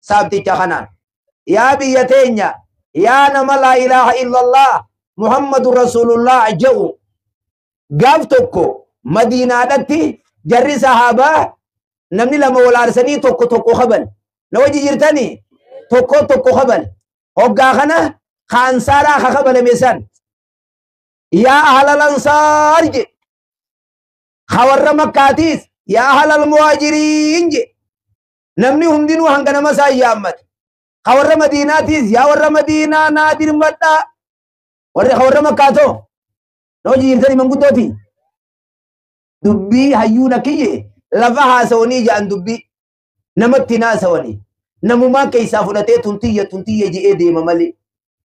Saabticha kanaan. Yaa biyya teenya, yaa nama laa ilaaha illallah Muhammadu Rasuulullah jedhu, gaaf tokko Madiinaadhatti jarri sahaabaa namni lama wal aarsanii tokko tokko kaban. Na wajji jirtanii? Tokko tokko kaban. Hoggaa kana kaansaaraa ka kabalame san. Yaa ahlal ansaar jedhe. Ka warra Makkaatiis yaa ahlal muhaajiriin jedhe. Namni hundinuu hanga nama isaa yaammate. Ka warra Madiinaatiis yaa warra Madiinaa naa dirmadhaa. Warri ka warra Makkaatoo. Na wajji jirtanii manguddooti? Dubbii hayyuun akkiyye lafa haasawanii ja'an dubbii namatti hin haasawanii. Namumaa keessaa fudhatee tuntiyya tuntiyya je'ee deema malee.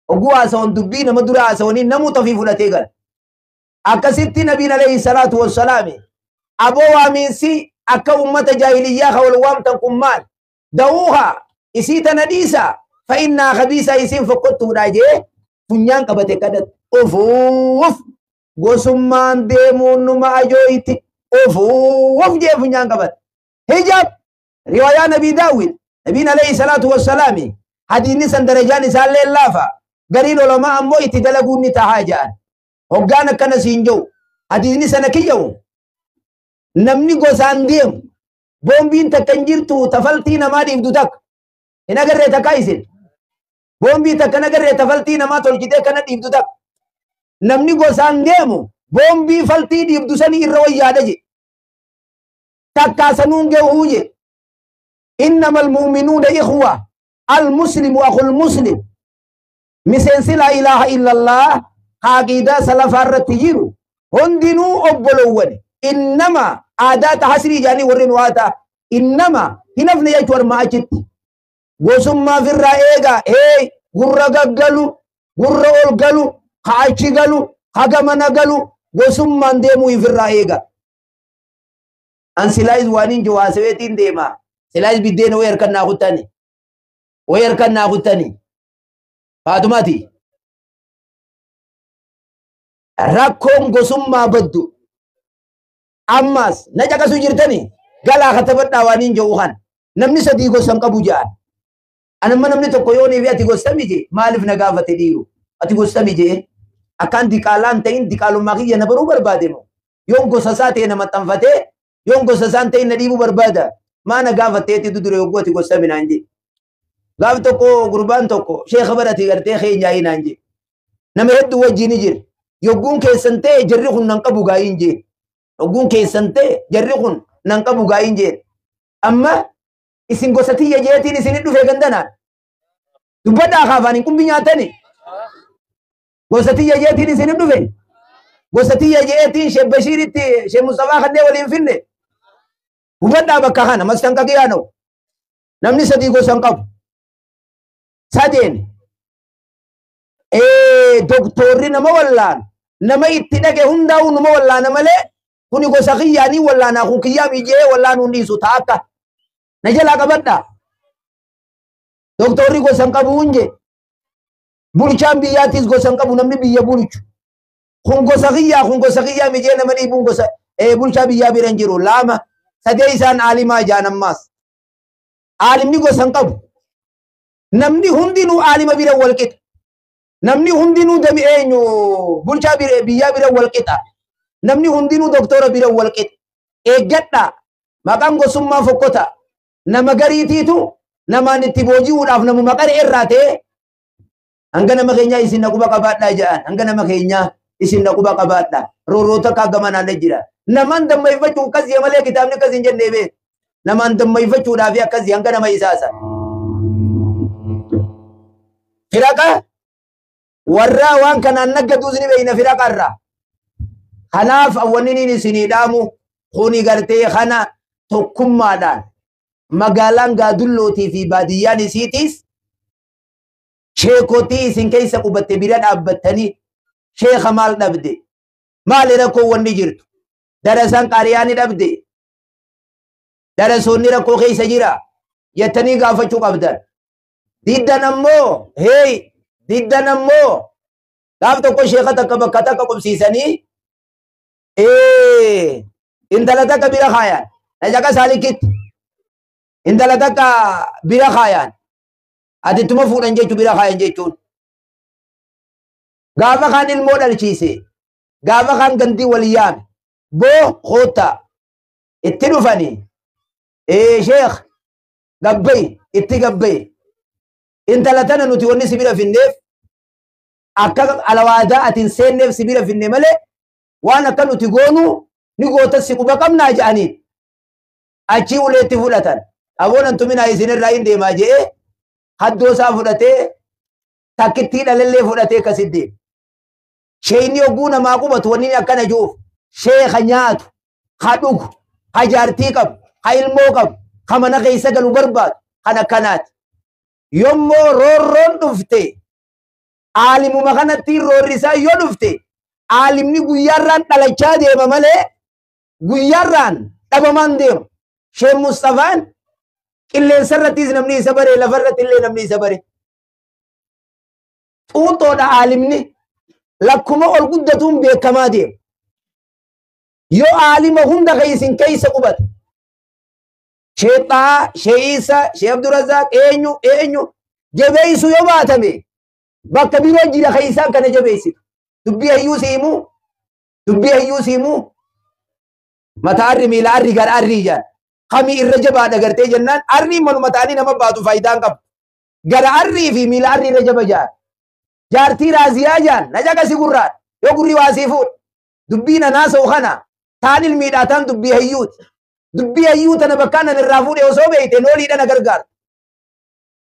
Oguu haasawan dubbii nama dura haasawanii namuu tafii fudhatee gala. Akkasitti nabiin alayhi salaatu wassalaami aboo waamiinsi akka ummata jaahiliyyaa ka wal waamtan kun maal? Da'uuha isii tana dhiisa fa'innaa kabiisa isiin fokkottuudha jee funyaan qabate kadhate. Ufuuf gosummaan deemuun numa ajooyti ufuuf jee funyaan qabate. Hijaab riwaayaa Nabii Daawid nabiin alayhi salaatu wassalaami hadiinni san darajaan isaallee laafa, gariin ulamaa ammoo itti dalaguun ni tahaa ja'an. Hoggaan akkana siin jiru hadiinni sana kiyyawu namni gosaan deemu boombiin takka hin jirtu tafaltii namaa dhiibdu takka hin agarree takka isin boombii takka hin agarree tafaltii namaa tolchitee kana dhiibdu takka. Namni gosaan deemu boombii faltii dhiibdu sanii irra wayyaadha je, takkaa sanuun gahuu je. Innamal mu'minuuna ikhwa, al muslimu akhul muslim. Miseensi laa ilaaha illallah haaqiidaa salafaa irratti jiru hundinuu obbolowwan. Innama aadaa tahasrii jaanii warri nu haata innama hin hafne jechuu armaa achitti gosummaa firraa eegaa. Hey, gurra gaggalu, gurra ol galu, ka achi galu, ka gamana galu, gosummaan deemuu ifirraa eega. An silaayis waan hin jiru haasaweetiin deema. Silaayis biddeena way harkan naa kuttani, way harkan naa kuttani. Faatumati rakkoon gosummaa baddu ammas na caqasuu jirtani galaa katabadhaa waan hin jiru kan namni sadii gosa hin qabu jedhan. Anamma namni tokko yoo fi ati gosa miti maaliif na gaafate dhiiru? Ati gosa miti akkaan diqaalaan ta'in diqaalummaa kiyya na baruu barbaade moo? Yoon gosa isaa ta'e na maxxanfatee, yoon gosa isaan ta'in na dhiibuu barbaada. Maa na gaafatteetti dudure yogguu ati gosa minaan jee. Gaaf tokko gurbaan tokko sheekha barate gartee keenyaa hinaan jee. Nama hedduu wajjin ni jira. Yogguun keessan ta'e jarri kun nan qabu gaayin jee. Yogguun keessan ta'e jarri kun nan qabu gaayin jee. Amma isin gosa tiyya jeetiin isin dhufe gandanaan. Dubbadhaa kaafaan hin qumbi nyaatani. Gosa tiyya jeetiin isin dhufe. Gosa tiyya jeetiin Sheekh Bashiiritti Sheekh Mustafaa kanneen waliin finne. Hubadhaa bakka kana mastanqaqiyaa na'u. Namni sadii gosa hin qabu. Sadeen doktorri nama wallaan nama itti dhaqe hundaa'u nama wallaana malee kuni gosa kiyyaanii wallaanaa kun kiyyaa miijee wallaanuu hin dhiisu ta'a akka na jalaa qabadhaa. Doktorri gosa hin qabu hunje. Bulchaan biyyaattis gosa hin qabu namni biyya bulchu. Kun gosa kiyyaa kun gosa kiyyaa mijee nama dhiibuun gosa bulchaa biyyaa bira hin jiru. Lama sadee isaan aalimaa jaan ammaas. Aalimni gosa hin qabu. Namni hundinuu aalima bira wal qixa. Namni hundinuu dami eenyu bulchaa biyyaa bira wal qixa. Namni hundinuu doktora bira wal qixa. Eeggadhaa maqaan gosummaa fokkota. Nama gariitiitu namaan itti booji'uudhaaf namuma qaree irraa ta'e hanga nama keenyaa isin naquba qabaadhaa jedhan, hanga nama keenyaa isin naquba qabaadhaa. Roorroota akka gamanaan jira. Namaan dammayfachuu akkasii malee kitaabni akkas hin jennee beeku. Namaan dammayfachuudhaaf akkasii hanga nama isaasa. Firaqa warra waan kanaan naggaduus ni beekna firaqa irraa. Kanaaf wanni inni isinii dhaamu kuni gartee kana tokkummaadhaan magaalaan Gaadullootii fi baadiyyaan isiitiis sheekotii isin keessa qubatte bira dhaabbattanii sheeka maal dhabde? Maali rakkoo wanni jirtu? Darasaan qaariyaa ni dhabde? Darasoonni rakkoo keessa jira jettanii gaafachuu qabdan. Diddan ammoo hey diddan ammoo gaaf tokko sheeka takka bakka takka qubsiisanii intala takka bira kaayan. Najaqa saalikitti intala takka bira kaayan. Ati ittuma fuudhan jechuu bira kaayan jechuun. Gaafa kaan ilmoo dhalchiise. Gaafa kaan gandii wal yaame. Boo koottaa. Itti dhufanii. Ee sheekh gabbayi itti gabbayi. Intala tana nuti wanni si bira finneef akka alawaadaa ati hin seenneef si bira finne malee waan akka nuti goonu ni goota si quba qabnaa jedhaniin. Achii uleetti fudhatan. Aboon antuminaa isinirraa hin deemaa je'ee haddoo isaa fudhatee takkittii dhalallee fudhatee akkasit deema. Sheeyni hogguu namaa qubatu wanni inni akkana ji'uuf sheekha nyaatu, ha dhugu, ha jaartii qabu, ha ilmoo qabu, ha mana keessa galu barbaadu kan akkanaati. Yommoo roorroon dhufte aalimuma kanatti roorri isaa yoo dhufte aalimni guyyaarraan dhalachaa deema malee guyyaarraan dhabamaan deemu. Sheekh Mustafaan qilleensa irrattis namni isa bare lafa irratti illee namni isa bare. Xuuxoodha aalimni lakkuma ol guddatuun beekamaa deema. Yoo aalima hunda kan isin keessa qubate Sheekh Xahaa, Sheekh Iisaa, Sheekh Abdurrazaaq eenyu eenyu jabeessu yoo baatame bakka biroo jira kan isaan kana jabeessitu. Dubbii hayyuu si himuu, dubbii hayyuu si himuu, mata arri miila arri gara arri ijaan. Kamii irra jabaadha gartee jennaan arrii manuma ta'anii nama baatu faayidaan qabu. Gara arrii fi miila arrii irra jaba jaan. Jaartii raaziyaa jaan na caqasi gurraan yoo gurri waa sii fuudhe. Dubbii na naasa'u kana taan ilmiidhaa taan dubbii hayyuuti. Dubbii hayyuu tana bakkaan nan irraa fuudhe osoo beeyte nooliidha na gargaara.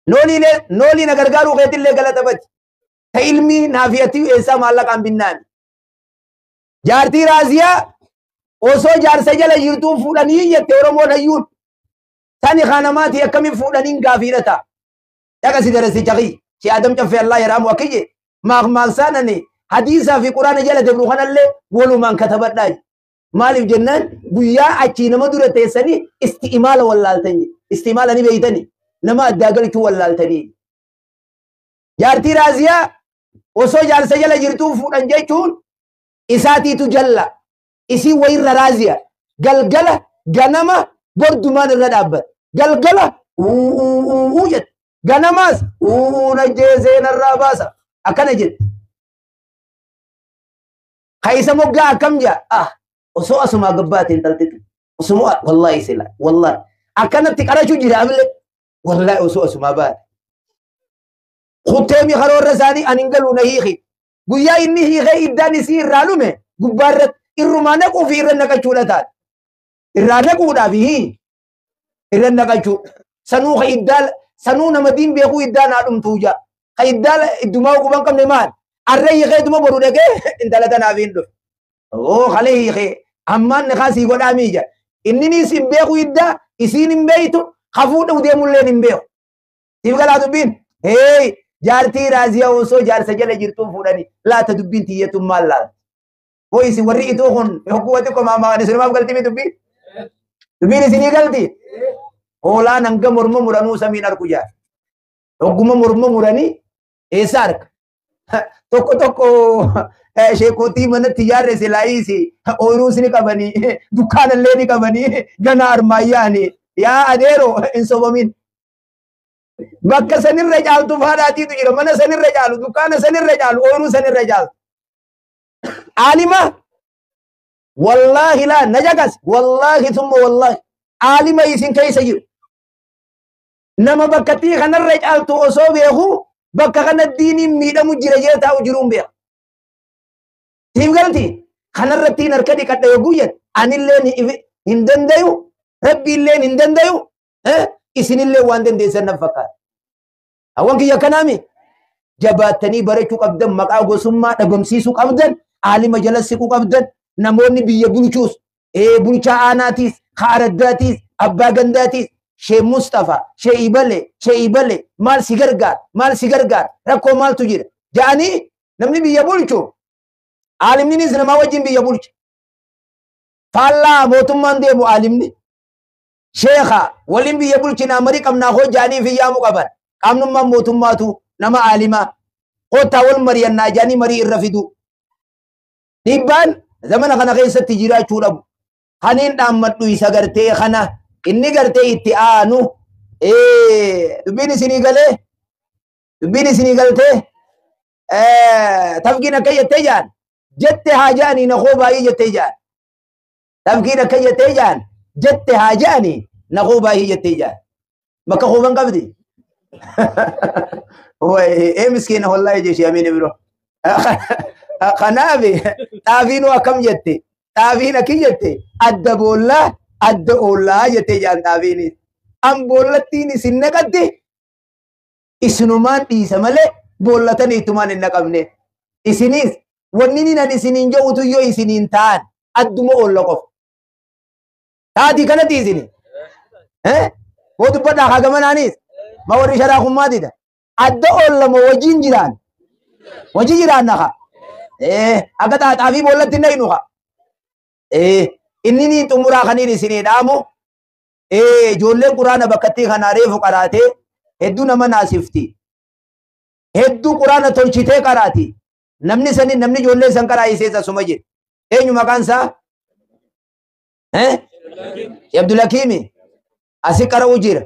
Nooliilee noolii na gargaaruu keetillee galata bati. Ta ilmii naaf yatii eessaa maallaqaan binnaani. Jaartii raaziyaa osoo jaarsa jala jirtuun fuudhanii jette Oromoon hayyuun. Tani kanamaati akkamiin fuudhaniin gaafiidha ta'a. Dhaqasi darasicha kiyya. Shee Adam Caffee Allah yaraamu akki jee. Maaf maal ani hadiisaa fi quraana jala dabru kanallee walumaan katabadhaa jedhe. Maaliif jennaan guyyaa achii nama dura teessanii isti'imaala wallaaltan jedhe. Isti'imaala ni beeytanii nama addaa galchuu wallaaltanii. Jaartii raaziyaa osoo jaarsa jala jirtuun fuudhan jechuun isaatiitu jalla. Isiin wayirra raaziya. Galgala ganama bordumaan irra dhaabbata. Galgala uuu jette. Ganamaas uuu najjeesee narraa baasa. Akkana jette. Ka isa moggaa akkam jaa? Ah, osoo asumaa gabbaate intaltitu. Osuma wallahi sila wallahi. Akkanatti qarachuu jira amillee. Wallahi osoo asumaa baate. Kutteemi karoorra isaanii ani hin galuu na hiiki. Guyyaa inni hiikee iddaan isii irraa dhume gubbaa irratti irrumaa naquu fi irra naqachuudha taate. Irraa naquudhaaf hii irra naqachuu. Sanuu ka iddaa sanuu nama diin beekuu iddaa naa dhumtuu jaa. Ka iddaa iddumaa quban qabne maal? Arra hiikee duma boru dhaqee intala tanaaf hin dhufe. Oo kalee hiikee ammaan nikaa sii godhaa miija. Inninis hin beeku iddaa isiin hin beektu hafuudha deemulleen hin beeku. Siif galaa dubbiin? Hey jaartii raaziyaa osoo jaarsa jala jirtuun fuudhanii laata dubbiin tiyyatuun maal laata? Hoo isin warri ituu kun hogguu xiqqoo maamaan isinumaaf galtimi dubbiin? Dubbiin isinii galti? Hoolaan hanga morma muranuu samiin arku jaar. Hogguma morma muranii eessa arka? Tokko tokko sheekotii manatti ijaarre silaayiisi ooyiruus ni qabanii dukkaanallee ni qabanii gana armaayyaani yaa adeero hin sobamin. Bakka sanirra caaltu faadhaatiitu jira mana sanirra caalu dukkaana sanirra caalu ooyiruu sanirra caalu. Aalima wallaahi laa na jaqas wallaahi thumma wallaahi aalima isin keessa jiru. Nama bakkattii kanarra caaltu osoo beeku bakka kana diiniin miidhamu jira jee taa'u jiruun beeka. Siif galti kanarrattiin harka dhiqadha yogguu jedhu anilleen hin dandayu rabbiilleen hin dandayu isinillee waan dandeessan nan fakkaata. Hawwan kiyya kanaami jabaattanii barachuu qabdan maqaa gosummaa dhabamsiisuu qabdan aalima jala siquu qabdan namoonni biyya bulchuus bulchaa aanaatiis kaaraddaatiis abbaa gandaatiis Shee Mustafa Shee Ibale Shee Ibale maal si gargaar maal si gargaar rakkoo maaltu jira ja'anii namni biyya bulchu aalimninis namaa wajjin biyya bulcha. Faallaa mootummaan deemu aalimni sheekha waliin biyya bulchinaa marii qabnaa hoo ja'anii fi yaamu qaban qaamnummaan mootummaatu nama aalimaa koottaa wal mariyannaa ja'anii marii irra fidu. Dhiibbaan zamana kana keessatti jiraachuu dhabu. Kaniin dhaammadhu isa gartee kana inni gartee itti aanu dubbiin isinii galee Dubbiin isinii galtee tafkiin akka jettee jaan jette haa jaanii naqoo baay'ee jettee jaan. Tafkiin akka jettee jaan jette haa jaanii naqoo baay'ee jettee jaan. Bakka quban qabdi. Ee miskiina wallahi jeshi amiin biroo. Kanaaf xaafiinuu akkam jette? Xaafiin akki jette adda boollaa adda oollaa jettee jaan xaafiinis. An boollattiin isin naqatte isinumaan dhiisa malee boollatanii ittumaan hin naqamne. Isinis wanni ni nan isiniin jedhutu yoo isiniin ta'an adduma oolla qofa. Taatii kanatti isini. Hoo dubbadhaa haa gamanaanis. Ma warri sharaa kun maatidha. Adda oolla moo wajjin jiraan? Wajjin jiraan naqa. Akka xaaxaafii boollatti hin dhaynu qa. Inni ni xumuraa kaniin isinii dhaamu. Ijoolleen quraana bakkattii kanaa reefu qaraatee hedduu nama naasifti. Hedduu quraana tolchitee qaraati. Namni sani namni ijoollee san qaraayisee asuma jira. Eenyu maqaan isaa? Abdulhakiimi. Asi qara'u jira.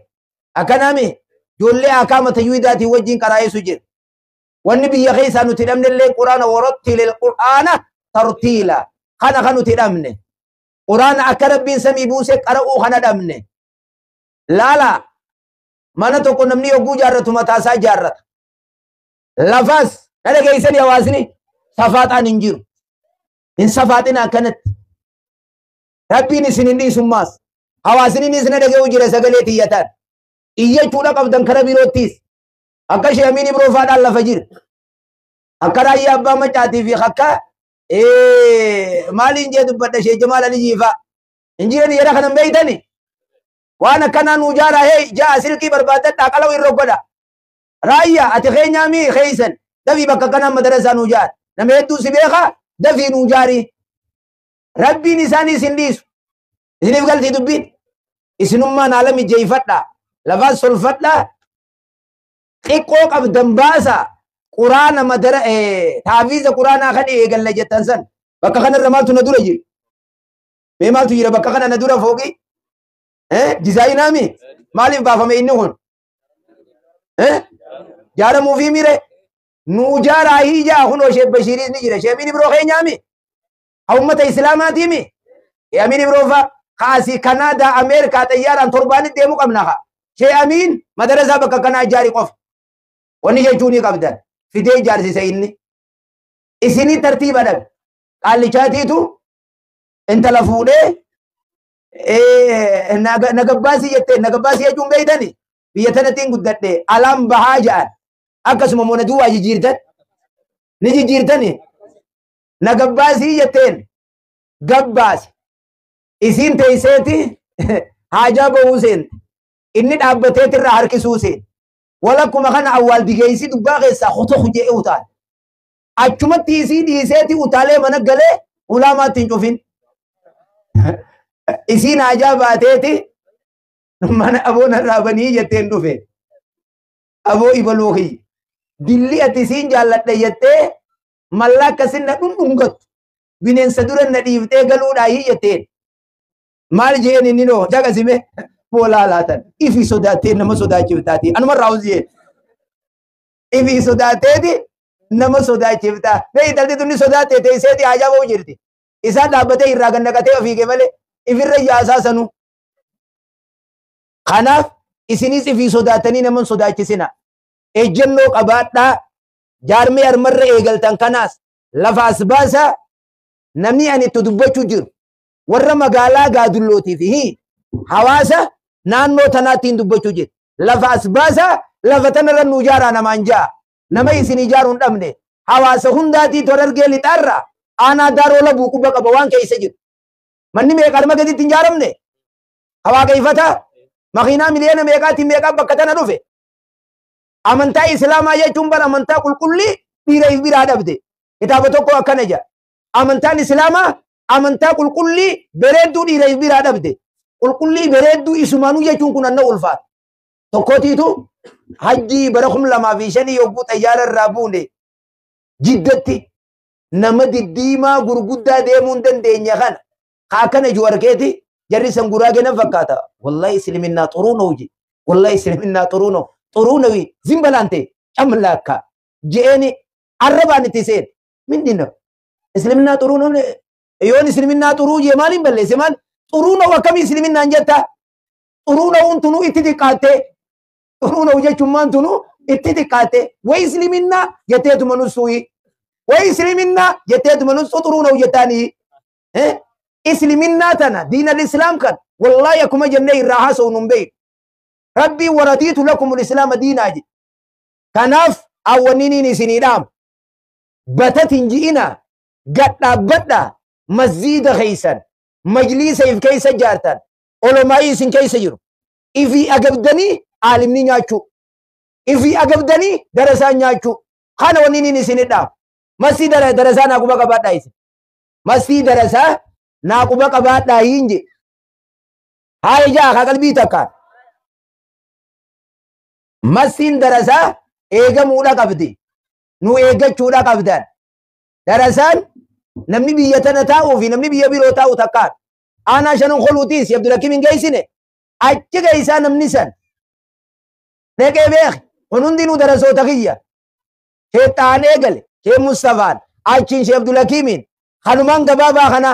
Akkanaami ijoollee akaama tajwiidaatiin wajjin qaraa'isu jira. Wanni biyya keessaa nuti dhabne illee quraana warattilil qur'aana tartiila. Kana kan nuti dhabne. Quraana akka rabbiin samii buuse qara'uu kana dhabne. Laala mana tokko namni yogguu jaarratu mataasaa jaarrata. Lafas na dhageessanii hawaasni safaaxaan hin jiru. Hin safaaxina akkanatti. Rabbiin isin hin dhiisummaas. Hawaasni na dhaga'uu jira sagalee xiyyataan. Iyyachuudha qabdan kara biroottis. Akka sheemiin biroo faadhaan lafa jira. Akka raayyaa abbaa macaatii fi akka maaliin jee dubbadha shee Jamaal Aliyyii fa'a. Hin jiran yeroo kanan beeytani. Waan akkanaa nuu jaaraa hee ja'a silkii barbaadadhaa qalawu irra godha. Raayyaa ati keenyaa mii keeysan dafii bakka kanaan madarasaa nuu jaar. Nama hedduu si beekaa dafii nuu jaarii. Rabbiin isaanii isin dhiisu. Isiniif galtii dubbiin. Isinummaan haala mijeeffadhaa. Lafaan solfadhaa. Xiqqoo qabdan baasaa. Quraana madara taafiiza quraanaa kan eegalla jettan san bakka kanarra maaltu na dura jira? Mee maaltu jira bakka kana na dura fooqii? Dizaayinaami? Maaliif baafame inni kun? Jaaramuufii mire? Nuu jaaraa hiijaa kunoo Sheekh Bashiiris ni jira. Sheemiin Ibroo keenyaami? Ha ummata Islaamaatiimi? Amiin Ibroo fa'a kaasii Kanaadaa Ameerikaa xayyaaraan torbaanitti deemuu qabna haa. Shee Amiin madarasaa bakka kanaa ijaari qofa. Wanni jechuu ni qabdan. Fidee ijaarsise inni. Isinii tartiiba dhabe. Qaallichaatiitu intala fuudhee nagabbaasii jettee nagabbaasii jechuun beeytani biyya tanatti hin guddadhe alaan bahaa ja'an akkasuma moona duwwaa jijjiirtan ni jijjiirtani nagabbaasii jetteen gabbaasi isiin teeyseeti haajaa bahuu seente inni dhaabbateet irraa harkisuu seente walakkuma kana awwaal digeeysi dubbaa keessaa hotoku je'e utaale achumatti isii dhiiseeti utaalee mana galee ulaamaatti hin cufin isiin haajaa baateeti mana aboo narraa banii jetteen dhufe aboo ibaluu kiyya dilli ati isiin jaalladha jettee mallaa akkasin na dhundhungattu bineensa dura na dhiiftee galuudhaa jetteen maal jeen inni noo jaqasime boolaa laatan ifi sodaattee nama sodaachiftaati anumarraa hojii ifi sodaatteeti nama sodaachiftaa mee intalti tunni sodaattee teesseeti haajaa ba'u jirti isaan dhaabbatee irraa gannaqatee ofiige malee ifirra yaasaa sanu. Kanaaf isinis ifii sodaatanii nama hin sodaachisina. Ejjennoo qabaadhaa jaarmee harmarra eegaltan kanaas lafa as baasaa namni ani itti dubbachuu jiru warra magaalaa gaadullootii fi hawaasa naannoo tanaatti hin dubbachuu jiru. Lafa as baasaa lafa tanarra nu ijaaraa namaan ja'a. Nama isin ijaaruu hin dhabne hawaasa hundaatii Harargee lixaarraa aanaa daaroo labuu quba qaba waan keessa jiru. Manni meeqa arma gaditti hin ijaaramne? Hawaaqeeffataa makiinaa miliyoona meeqaatiin meeqaan bakka tana dhufe? Amantaa Islaamaa jechuun bara amantaa qulqullii dhiira if biraa dhabde. Kitaaba tokko akkana jedha. Amantaan Islaamaa amantaa qulqullii bareedduu dhiira if biraa dhabde. Qulqullii bareedduu isumaanuu jechuun kun anna ulfaata. Tokkootiitu hajjii bara 2005 yogguu xayyaara irraa buune jiddatti nama diddiimaa gurguddaa deemuu hin dandeenye kana ka akkana jiru argeeti jarri san guraagee nan fakkaata. Wallahi isliminnaa xuruu na'u je. Wallahi isliminnaa xuruu na'u. Xuruu na'u zimbalaante Camlaakka je'eeni arrabaan itti seen mindin ነው እስልምና ጥሩ ነው yoon isliminaa xuruu jee maaliin balleesse maal xuruu ነው akkamii isliminaan jetta xuruu ነውን tunuu itti xiqqaatte xuruu ነው jechuun tunuu itti xiqqaatte way isliminaa jetteetuma nussuuyi way isliminaa jetteetuma nussu xuruu ነው jettaanii isliminaa tana diin al-islaam kan wallaahi akkuma jennee irraa haasa'u nun beeku rabbii waradiitu lakum al-islaama diinaa jedhe kanaaf awwanniniin isinii dhaam batatin ji'ina gadhaabbadha masjiida keeysan majliisa if keeysa jaartan olomaayii isin keeysa jiru ifii agabdanii aalimni nyaachuu ifii agabdanii darasaan nyaachuu kana wanniniin isinii dhaam masii darasaa naa quba qabaadhaa isin masii darasaa naa quba qabaadhaa hin je haaya jaa kaa qalbii takkaan masiin darasaa eegamuudha qabdi nu eeggachuudha qabdan darasaan namni biyya tana taa'uu fi namni biyya biroo taa'u takkaan aanaa shanan koluutiis Abdulhakim hin geessine achi geessaa namni san dhaqee beek kun hundinuu darasoota kiyya sheexaan eegale shee Mustafaan achiin shee Abdulhakimiin kanumaan gabaabaa kana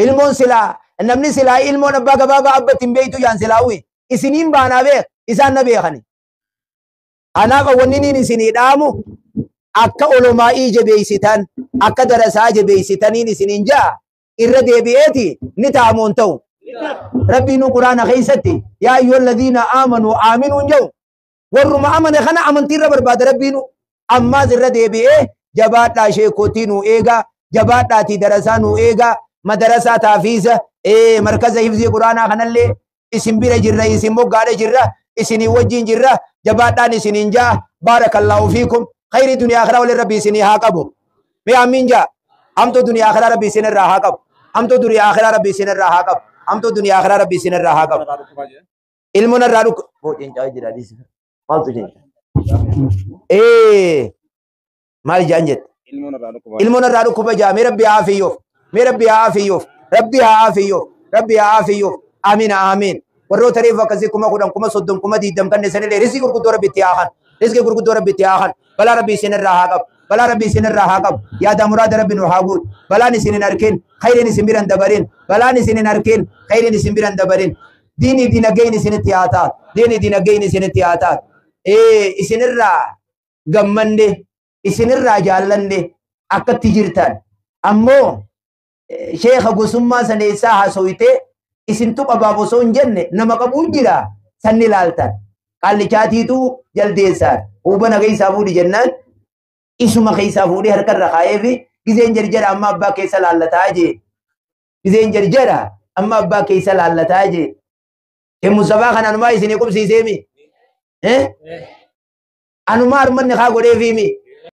ilmoon silaa namni silaa ilmoon abbaa gabaabaa abbatti hin beeytu jaan silaawwi isiniin baanaa beek isaan na beekani. Kanaaf wanni isinii dhaamu akka olomaa'ii jabeeysitan akka darasaa jabeeysitaniin isiniin ja'a irra deebi'eeti ni ta'amuun ta'u. Rabbiin quraana keessatti yaa ayyuhal ladhiina aamanuu aaminuun jedhu warruma amane kana amantiirra barbaada rabbiinu ammaas irra deebi'ee jabaadhaa sheekotii nu eegaa jabaadhaatii darasaa nu eegaa madarasaa taafiisa markaza hifzii quraanaa kanallee isin bira jirra isin moggaadha jirra isinii wajjin jirra jabaadhaan isiniin ja'a baarakallaahu fiikum khayri duniyaa akhiraa waliin rabbi isinii haa qabu mee amiin ja'a hamtuu duniyaa akhiraa rabbi isin irraa haa qabu hamtuu duniyaa akhiraa rabbi isin irraa haa qabu hamtuu duniyaa akhiraa rabbi isin irraa haa qabu ilmoon irraa dhukku boo cincaa jira dhiisi maaltu cincaa maal jaan jette ilmoon irraa dhukkuba jaa mee rabbi haa afiyyoof mee rabbi haa afiyyoof rabbi haa afiyyoof rabbi haa afiyyoof amiin amiin warroota reefu akkasii 10,000 30,000 20,000 kanneen sanillee rizqii gurguddoo rabbi itti haa kan rizqii gurguddoo rabbi itti haa kan balaa rabbi isin irraa haa qabu balaa rabbi isin irraa haa qabu yaada muraada rabbi nu haa guutu balaan isin hin arkin khayriin isin biran dabarin balaan isin hin arkin khayriin isin biran dabarin diinii dinageen isinitti haa taatu diinii dinageen isinitti haa taatu isinirraa gammanne isinirraa jaallanne akkatti jirtan ammoo sheekha gosummaa saneessaa haasawitee isintu qabaaf osoo hin jenne nama qabuun jira sanni ilaaltan qaallichaatiitu jaldeessaan huubana keessaa fuudhi jennaan isuma keessaa fuudhee harkarra kaa'ee fi gizeen jarjara amma abbaa keessa laallataa jee gizeen jarjara amma abbaa keessa laallataa jee Mustafaa kana anumaa isinii qubsiiseemi anumaa harmanni kaa godheefiimi